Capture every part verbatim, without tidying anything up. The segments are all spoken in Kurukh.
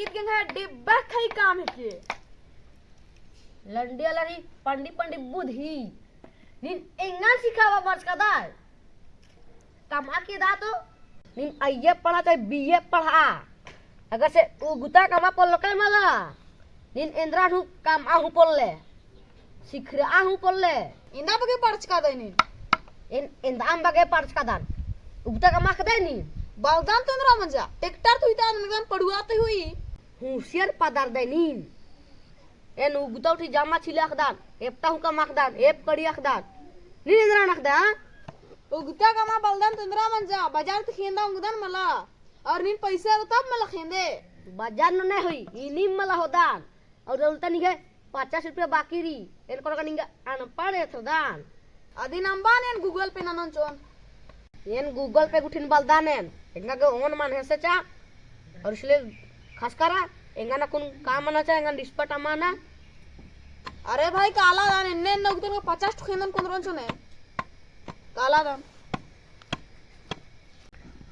एंग्है डिब्बा खई काम हेके। लंडिया लरी पंडी पंडी बुद्धि। नीन एंगन सिखाबआ बरचकादय। कमआ केदा तो। नीन आईए पढ़ा चाहे बीए पढ़ा। अगर से उगता कमआ पोल्लकय मला। नीन एन्दरा हूँ कमआ हूँ पोल्ले। सिखरआ हूँ पोल्ले। एन्दा बग्गे पढ़चकादय नीन। एन, एन्दा अम बग्गे पढ़चकादन। उगता कमआ अख़दय नीन। बलदन तो एन्दरा मंजा। ट्रैक्टर तुहिता ननगन पड़ुआ ते हुई। हुसियर पदरदय नीन। एन उगता उठी जामा छिला अख़दन, एपटा हूँ कमआ अख़दन, एप कड़ी अख़दन। नीन एन्दरा नखदा, हाँ? उगता कमआ बलदन तो एन्दरा मंजा, बजार ती खेंदा उंगदन मला। और नीन पैसा रओ तब मला खेंदे। बजार नू ने होई, इन्नी मला होदन। और उल्टा निंग्है पचास रुपया बाकी रई, एन कोरका निंगा अनपढ़ एथरदन। अदिन अम्बा ने एन Google Pay ननोन चोन। एन Google Pay गुट्ठिन बलदन एन, एंगा गे ओन मन्हेसे चा, और इसलिए खास करा, एंगन अक्कुन काम मना चा, एंगन डिस्पट अमाना। अरे भाई, काला दन, एन्ने एन्ने उगतन का पचास ठो खेंदन कोन्दरन चोने। काला दन।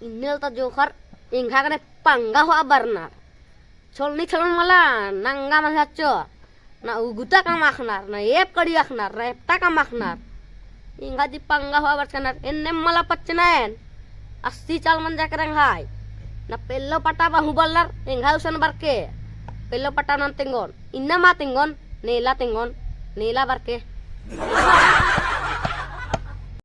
इन्नेल ता जोंख़र एंगा गने पंगा होआ बरनर। छोलनी छोलन मला नंगा मन्हे अच्चो। ना उगता कमआ अख़नर, ना एप कड़ी अख़नर, ना एपटा कमआ अख़नर। एंगा दी पंगा होआ बरचकनर, एन्ने मला पच्चना एन। अस्सी चाल मंजा केरा एंग्है। ना पेल्लो पट्टा बहू बलनर, एंग्है उसन बरके। पेल्लो पट्टा नन तेंगोन, इन्ना मा तेंगोन, नेला तेंगोन, नेला बरके।